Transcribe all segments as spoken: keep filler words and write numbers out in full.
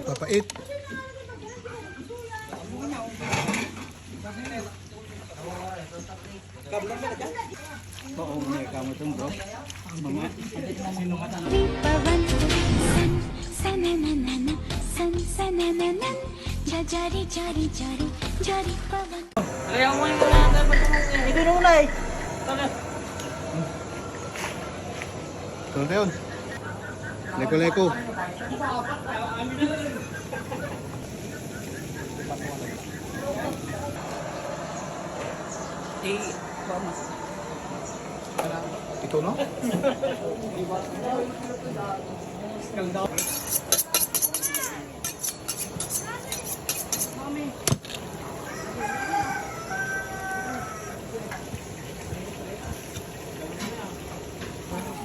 Papait. Oo, may kamatong, bro. Mga Pawan. San, sananana, san, sanananan. Jajari, jari, jari, jari, Pawan. Ito nung unay. Ano yun? Leko-leko. Ito, no?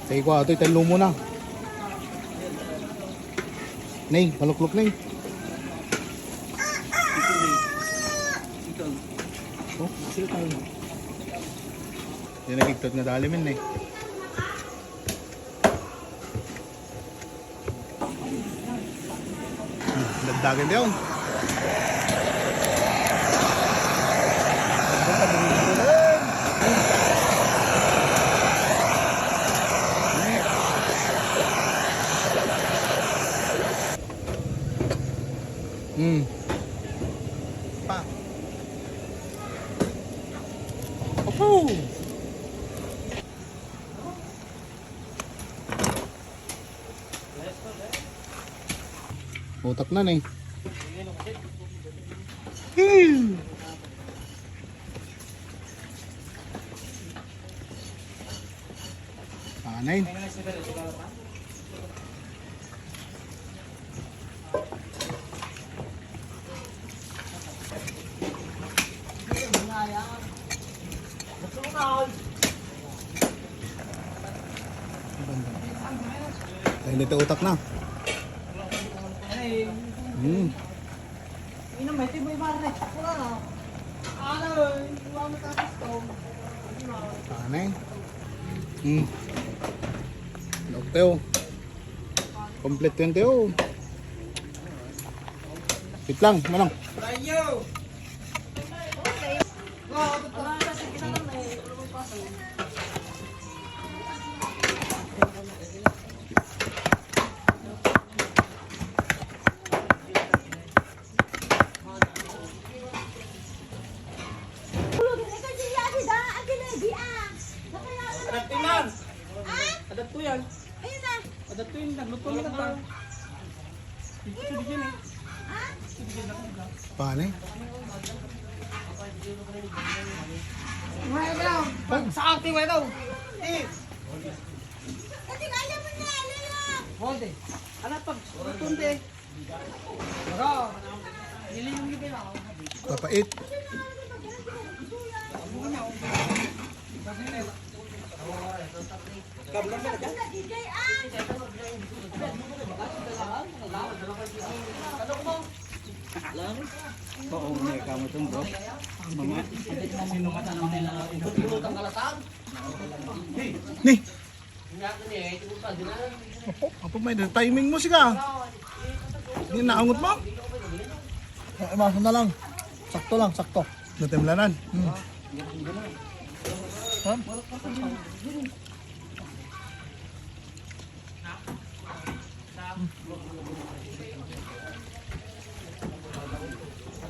Sa iko, atoy, tanlo mo na. Nay, paluklok, nay. Oh, sino tayo? Yan nagigtot nga dali, men, eh. Dagdagan dayon. Hmm. Pa. Opo. Utak na, eh. Hmm. Anay. Ay, dito utak na. Hmm. Anay. Hmm. Lok tayo. Complete yun, Teo. Wait lang, manong. Adat ko yan. Adat ko yan. Nagluto na ka. Paano eh? Sa arte, wala daw. Eh. Hold eh. Anak, pag luto na eh. Papait. Oo, may kamatong, bro. Mga. Ni. Apo, apo, may timing mo, siga. Hindi naangot mo? Eh, maso na lang. Sakto lang, sakto. Natimlanan. Hmm. Ha?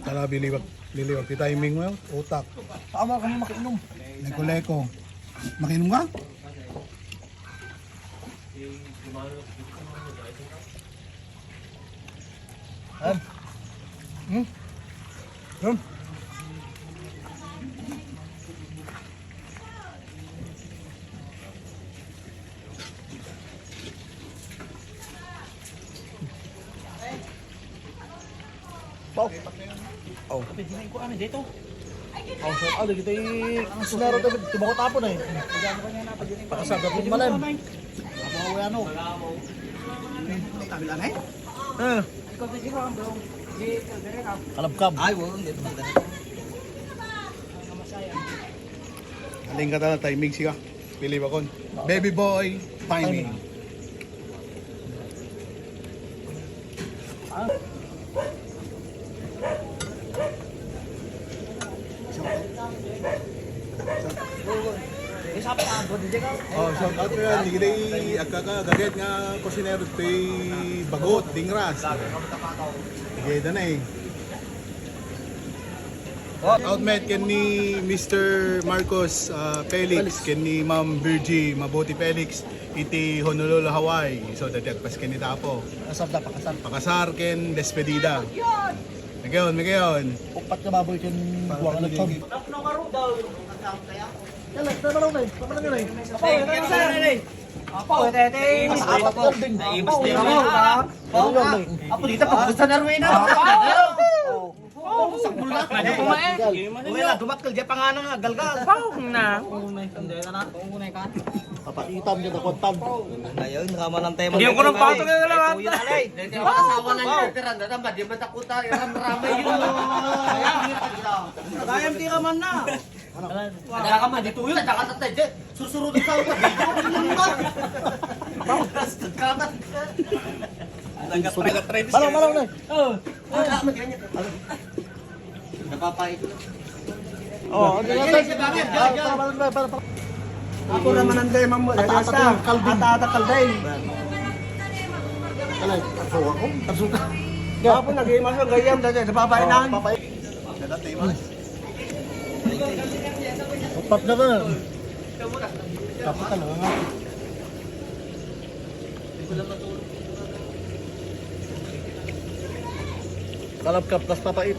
Tara, biliwag, biliwag. Ti timing mo, utak. Tama kami makinom. Leko-leko. Makinom ka? Em. Hmm? Em. Pao. Oh. Oh, so, ah, dagiti ang sinaro, David, tumakot apon eh. Pakasagat mo malam. Apo, ano? Ah. Kalabkab. Ay, wow, hindi. Aling ka tala, timing siya. Pili ba kon? Baby boy, timing. Oh, shout out mo yan. Hindi kita i-, agkaka-, agagayat nga kusinero ti Bagot, Dingras. Sige, ito na eh. Out met ken ni Mister Marcos, ah, Felix, ken ni Ma'am Virgie Mabuti Felix, iti Honolulu, Hawaii. So, dati agpas ken ni Tapo. Pakasar da, pakasar. Pakasar ken despedida. Megayon, megayon. Upat ka baboy ken buwang na chon. Dala, dala, dala, dala, dala, dala. Apo, tete. Apat ka building. Apo, apo, apo, dito, pagpunta na ruina. Apo. Oh, sakto na. Medyo kumain. Uy, na, dumakkel, di pa nga na nga, galgal. Pao na. Oo, na, hindi na na. Oo, na ka. Papaitam niya, nakutan. Ayun, nakaman ang tema. Hindi ko nang pato na lang. Kuya, alay. Hindi, asawa ng girlfriend, ano ba? Di matakutan, iram-ramay yun. Kaya, hindi ka man na. Ada ka man, dito yun, ada ka tatay dyan. Susurod ka sa video. Basta ka na. Malong, malong na. Oh. Napapait. Oh, ano yan? Yan, yan, yan, yan, yan. Ako naman ang dayman mo. Ata, ata, ata, kalbing. Ata, ata, kalbing. Alay, aso ako. Aso ka. Apo, nag-iimas ang gayam, dati, napapainan. Oh, papait. Dati, mas. Upat na ba? Tapos talaga nga. Kalapkap, tas papait.